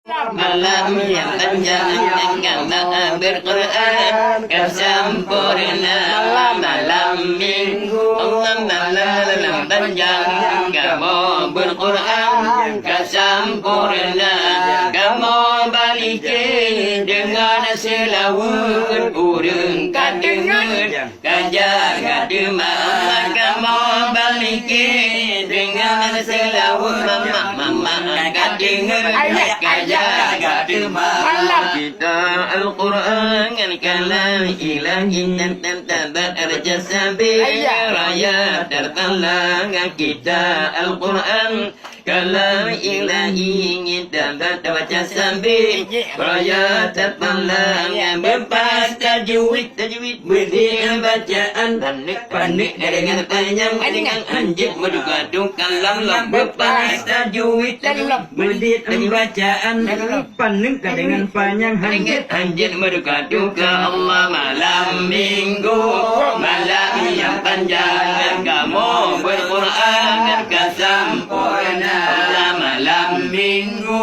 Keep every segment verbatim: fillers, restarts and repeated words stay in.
Malam nyang panjang kamoe berquran ka sampoereuna. Malam minggu, Allah, malam panjang kamoe berquran ka sampoereuna. Kamoe balike deungon seulaweuet, ureueng ka deungon ka jaga teuma. Kamoe balike deungon seulaweuet, mamak-mamak ka deungon ka jaga teuma. Malam. Kita Al-Quran kalam ilahi, dan tabarak sabe raya tertalang. Kita Al-Quran kalam ilahi, tabarak sabe raya tertalang. Beupas tajwid, tajwid, beudiek bacaan, paneuk-paneuk deungon panyang, deungon hanjeuet meuduka-duka. Lam-lam beupas tajwid, tajwid, beudiek bacaan, paneuk deungon panyang, hanjeuet, hanjeuet meuduka-duka. Allah, malam minggu, malam nyang panjang, kamoe berquran ka sampoereuna. Allah, malam minggu,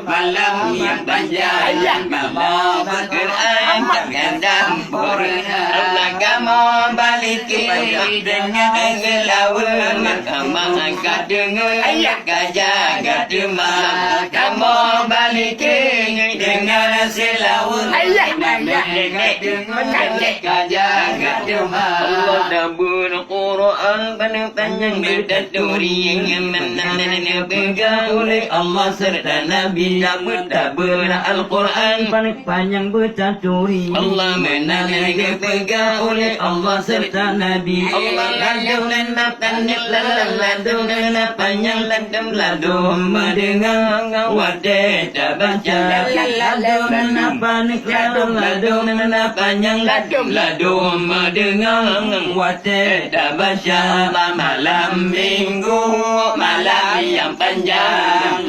malam nyang panjang, kamoe berquran ka sampoereuna. Allah, kamoe balike deungon seulaweuet, mamak ka deungon ka jaga teuma. Kamoe balike deungon seulaweuet, mamak ka deungon ka jaga teuma. Allah, tabeuna Quran paneuk panyang beutaturi, meunan neupeugah uleh Allah seureuta Nabi. Tabeuna Al-Quran paneuk panyang beutaturi. Allah, meunan neupeugah uleh Allah seureuta Nabi. Allah, ladôm na paneuk, ladôm na panyang, ladôm, ladôm meudeungoe watée tabaca. Ladôm na paneuk, ladôm, ladôm na panyang, ladôm, ladôm meudeungoe watée tabaca. Malam minggu, malam nyang panjang,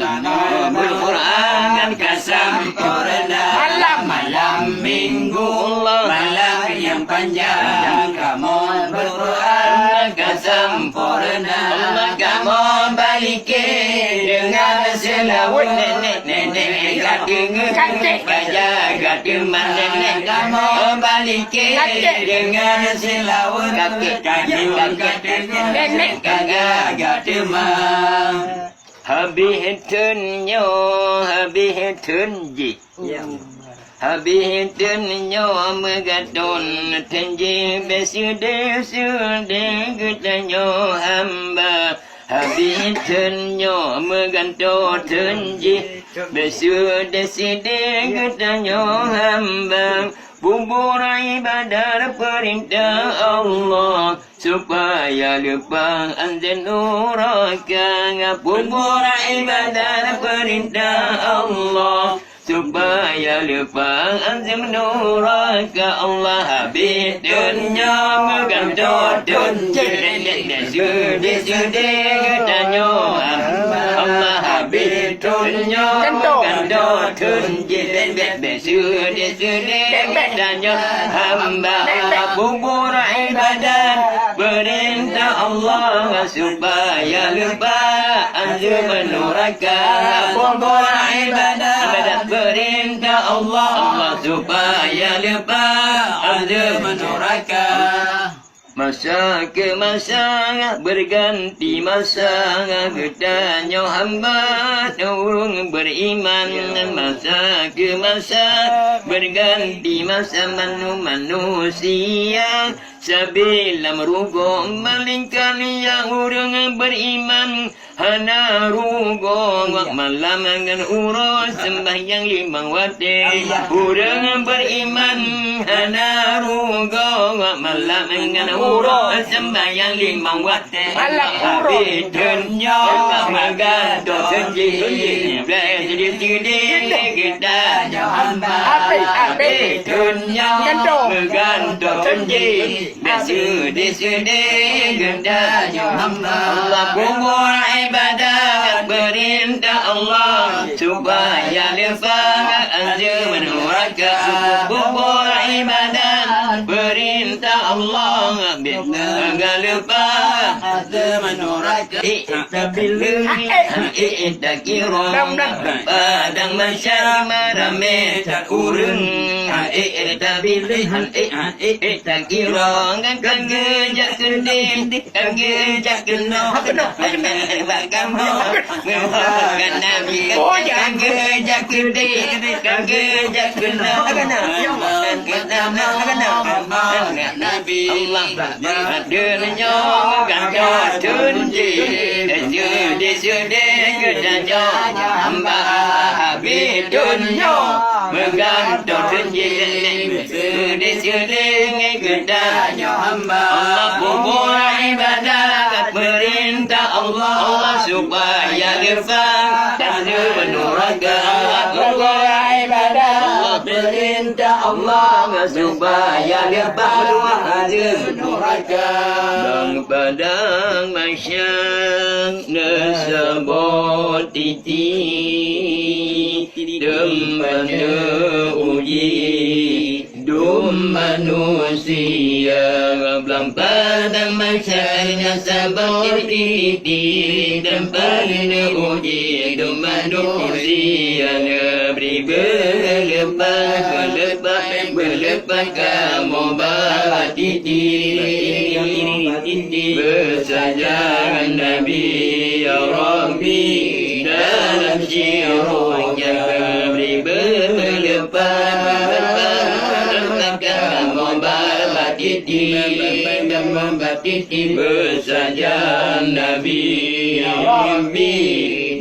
berquran ka sampoereuna. Malam, malam minggu, malam nyang panjang, kamoe berquran ka sampoereuna. Kamoe balike deungon seulaweuet, nenek, nenek ka deungon ka jaga teuma. Nenek, kamoe balike deungon seulaweuet, kakek, kakek ka deungon, nenek ka jaga teuma. Habéh thon nyoe, habéh thon jih. Habéh thon nyoe meuganton thon jih, bék seudeh-seudeh geutanyoe hamba. Habéh thon nyoe meuganton thon jih, bék seudeh-seudeh geutanyoe hamba. Peubuet ibadat peurintah Allah, supaya leupah azab nuraka. Peubuet ibadat peurintah Allah, supaya leupah azab nuraka. Allah, habéh thon nyoe meuganton thon jih, bék seudeh-seudeh geutanyoe hamba. Allah, habéh thon nyoe meuganton thon jih, bék, bék, bék seudeh-seudeh geutanyoe hamba. Peubuet ibadat peurintah Allah, supaya leupah azab nuraka. Peubuet ibadat, ibadat peurintah Allah, Allah, supaya leupah azab nuraka. Masa keu masa, berganti masa, geutanyoe hamba ureuëng beriman. Masa keu masa, berganti masa, manu-, manusia sabe lam rugoe, malingkan nyang ureuëng beriman hana rugoe, malam ngon uroe seumbahyang limong watée. Ureuëng beriman hana rugoe, malam ngon uroe seumbahyang limong watée. Malam uroe. Habéh thon nyoe meugantoe thon jih, bék seudeh-seudeh geutanyoe hamba. Habéh, habéh. Habéh thon nyoe meugantoe thon jih. Bék seudeh-seudeh geutanyoe hamba. Allah, peubuet ibadat peurintah Allah, supaya leupah azab nuraka. Peubuet ibadat Peurintah Allah bit na galeupah. Azeueb nuraka, eh, tabileung, eh, takirong. Padang mahsyar ramé that ureuëng. Eh, tabileung, eh, takirong. Ka geujak keudeh, ka geujak keunoe. Bak kamoe. Muhammad Nabi, oh, ya, ka geujak keudeh, ka geujak keunoe. Muhammad Nabi, Allah, donya meugantoe teunjeuet, seudeh-seudeh geutanyoe hamba, habéh donya meugantoe teunjeuet, seudeh-seudeh geutanyoe hamba. Allah, kubur ibadah peurintah Allah, Allah, supaya leupah dari nuraka. Allah, kubur ibadah peurintah Allah, supaya leupah dari nuraka. Bang padang mahsyar na saboh titik, teumpat neuuji dum manusia. Blang padang mahsyar na saboh titik, teumpat neuuji dum manusia. Neubri beuleupah, beuleupah, beuleupah kamoe bak titik. Beusajan Nabi, ya Rabbi, dalam syurga. Bri beuleupah, beuleupah kamoe bak titik, bak titik. Beusajan Nabi, ya Rabbi,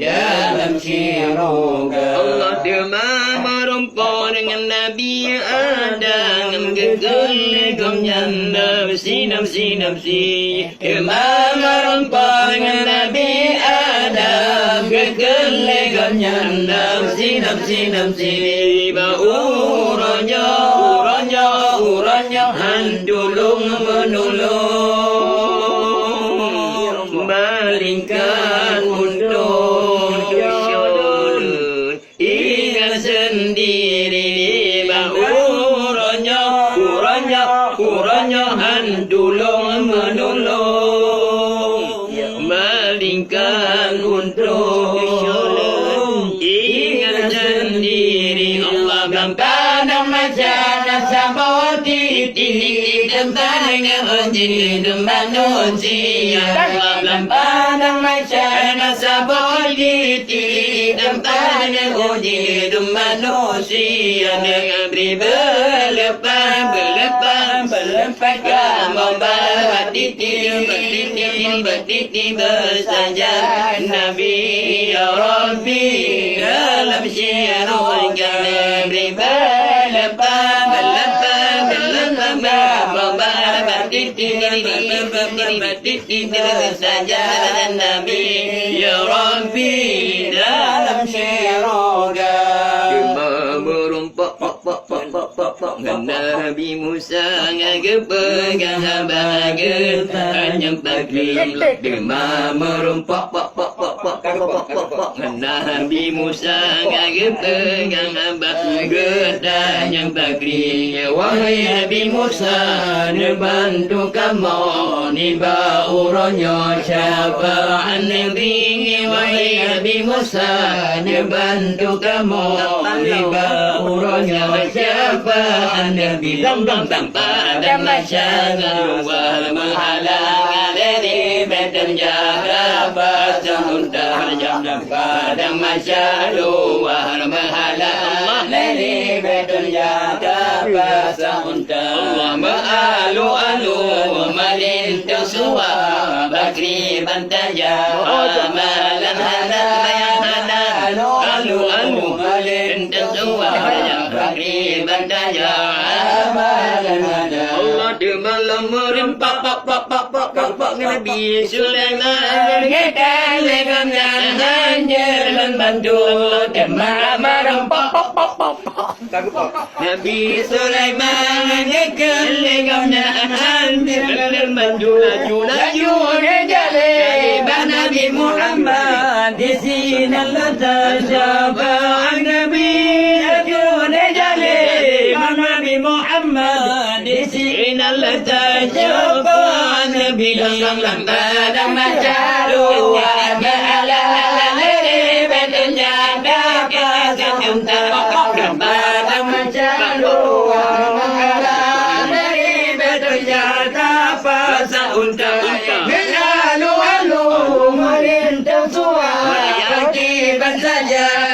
dalam syurga. Allah teuma meurumpok deungon Nabi Adam, geukheun lé gobnyan nafsi, nafsi, nafsi. Teuma meurumpok deungon Nabi Adam, geukheun lé gobnyan nafsi, nafsi, nafsi. Bak uroe nyoe, uroe nyoe, uroe nyoe han tulông meunulông, malaingkan untuk ingat sendiri. Bak uroe nyoe, uroe nyoe, uroe nyoe han tulông meunulông, malaingkan untuk ingat sendiri. Allah, blang padang mahsyar na saboh titik, teumpat neuuji dum manusia. Allah, blang padang mahsyar na saboh titik, teumpat neuuji dum manusia. Neubri beuleupah, beuleupah, beuleupah kamoe bak titik, bak titik, bak titik. Beusajan Nabi, ya Rabbi, dalam syurga. Neubri beuleupah, beuleupah, beuleupah kamoe bak titik, bak titik, bak titik. Beusajan Nabi, ya Rabbi, dalam syurga. Teuma meurumpok, pok, pok, pok, pok, pok, pok, ngon Nabi Musa, geupeugang haba geutanyong pakri. Teuma meurumpok, pok, pok, pok, pok, pok, pok, pok, pok, ngon Nabi Musa, geupeugang haba geutanyong pakri. Wahai Nabi Musa, neubantu kamoe nibak uroe nyoe syafaat Nabi. Wahai Nabi Musa, neubantu kamoe nibak uroe nyoe syafaat Nabi. Dang, dang, dang. Padang mahsyar luwah meuhalang, lé ribèe thon jaga pasang unta. Padang mahsyar luwah meuhalang, lé ribèe thon jaga pasang unta. Allah, meualu-alu meulintang suwa, pakri ban tajak amalan hana, hana. Alu-alu meulintang suwa, pakri ban tajak amalan hana. Allah, teuma lom meurumpok, pok, pok, pok, pok, pok, pok, ngon Nabi Sulaiman. Geukheun lé gobnyan hanjeuet lôn bantu, teuma meurumpok, pok, pok, pok, pok. Nabi Sulaiman geukheun lé gobnyan hanjeuet lôn bantu, laju, laju, laju neujaleh bak Nabi Muhammad, disinan letak syafaat Nabi. Laju neujaleh bak Nabi Muhammad, disinan Leuta jeuet bak Nabi, lam padang masyar dua, meuala-ala lé bèk teunyata, pasang unta. Lam padang masyar dua, meuala-ala lé bèk teunyata, pasang unta. Meualu-alu meurintah suwa, peuti ban saja.